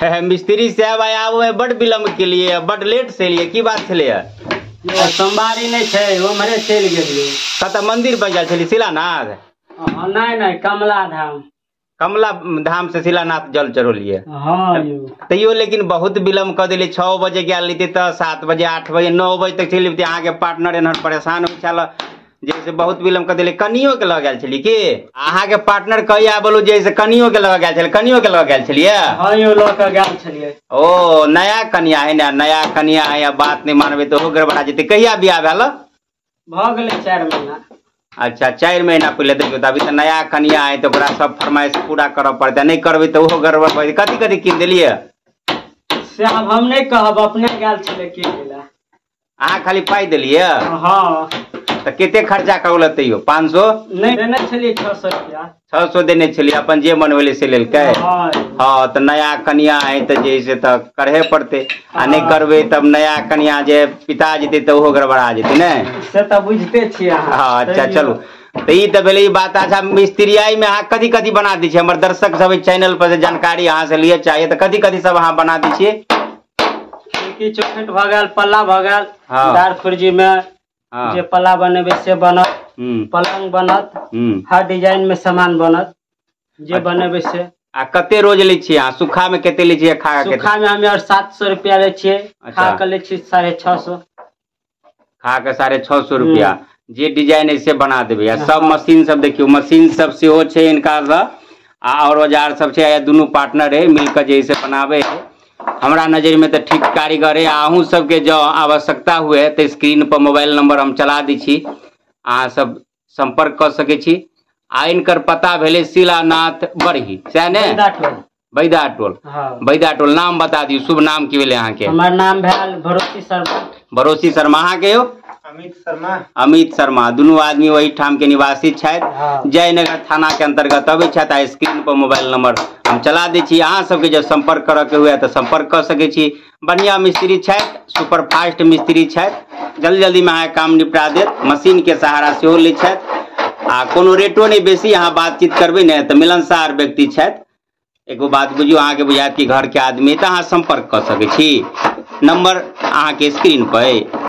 मिस्त्री साहब आइ आबे बड विलम्ब के लिए, बड लेट से एलियै, की बात छलै? सोमवारी नहि छै, उम्हरे चलि गेलियै। कतऽ मंदिर पर गेल छलियै? शिलानाथ? नहि नहि, कमला धाम। कमला धाम से शिलानाथ जल चढ़ौलियै? हँ यौ। तैयो लेकिन बहुत विलम्ब कऽ देलियै। 6 बजे गेल रहियै तऽ 7 बजे 8 बजे 9 बजे तक चलि अबितै। अहाँके पार्टनर एनहर परेशान होइ छल जैसे बहुत विलम्ब कऽ देलियै। कनियो के लऽ गेल छलियै की? अहाँके पार्टनर कहिया बोलू जैसे कनियो के लऽ गेल छलियै? कनियो के लऽ गेल छलियै? हँ यौ, लऽ कऽ गेल छलियै। ओ नया कनिया है ने, नया कनिया है, बात नहि मानबै तऽ ओहो गड़बड़ा जेतै। कहिया बियाह भेल? भऽ गेलै 4 महीना। अच्छा 4 महीना पहिले। देखियौ तऽ अभी तऽ नया कनिया है तऽ ओकरा सब फरमाइश पूरा करऽ पड़तै, नहि करबै तऽ ओहो गड़बड़ भऽ जेतै। कथी कथी कीन देलियै? से आब हम नहि कहब, अपने गेल छलै कीन लए। अहाँ खाली पाइ देलियै? हँ। तऽ कते खर्चा करौलक तैयो? 500? नहि, देने छलियै 600 रुपया। 600 देने छलियै, अपन जे मन भेलै से लेलकै। हँ। हँ तऽ नया कनिया है तऽ जे से तऽ करहे पड़तै, आ नहि करबै तब नया कनिया जे पिता जेतै तऽ ओहो गड़बड़ा जेतै ने। से तऽ बुझिते छियै अहाँ। हँ अच्छा चलू, तऽ ई तऽ भेलै ई बात। अच्छा मिस्त्रियाई में अहाँ कथी कथी बना दै छियै? हमर दर्शक सब चैनल पर से जानकारी अहाँ से लिए चाहिए तऽ कथी कथी सब अहाँ बना दै छियै? खिड़की चौखट भऽ गेल, पल्ला भऽ गेल, हँ। दार खुर्जी में हँ। जे पल्ला बनेबै से बनत, पलंग बनत, हर डिजाइन में सामान बनत जे बनेबै से। आ कते रोज लै छियै अहाँ? सूखा में कते लै छियै? खा के? सूखा में हमे आर 700 रुपया लै छियै, खा के लै छियै 650। खा के 650 रुपया। जे डिजाइन है से बना देबै। आ सब मशीन सब देखियौ, मशीन सब सेहो छै हिनका लग, आ और औजार सब छै। आ दुनू पार्टनर है मिलके जे से बनाबै है। हमरा नजर में तऽ ठीक कारीगर है। अहूँ सबके जँ आवश्यकता हुए तऽ स्क्रीन पर मोबाइल नंबर हम चला दै छी, अहाँ सब संपर्क कऽ सकै छी। आ इनकर पता भेलै शिलानाथ बरही, सएह ने? बैदा टोल। बैदा टोल। हँ। बैदा टोल। नाम बता दियौ, शुभ नाम की भेलै अहाँके? हमर नाम भेल भरोसी शर्मा। भरोसी शर्मा। अहाँके यौ? अमित शर्मा। अमित शर्मा। दुनू आदमी वही ठाम के निवासी छथि, हँ। जयनगर थाना के अंतर्गत अबै छथि। आ स्क्रीन पर मोबाइल नंबर हम चला दै छी, अहाँ सबके जब संपर्क करऽ के हुए तऽ संपर्क कऽ सकै छी। बढ़िया मिस्त्री छथि, सुपर फास्ट मिस्त्री छथि, जल्दी जल्दी में अहाँके काम निपटा देत। मशीन के सहारा सेहो लै छथि, आ कोनो रेटो नहि बेसी। अहाँ बातचीत करबै ने तऽ मिलनसार व्यक्ति छथि। एगो बात बुझियौ, अहाँके बुझायत कि घर के आदमी, तऽ अहाँ संपर्क कऽ सकै छी। नंबर अहाँके स्क्रीन पर।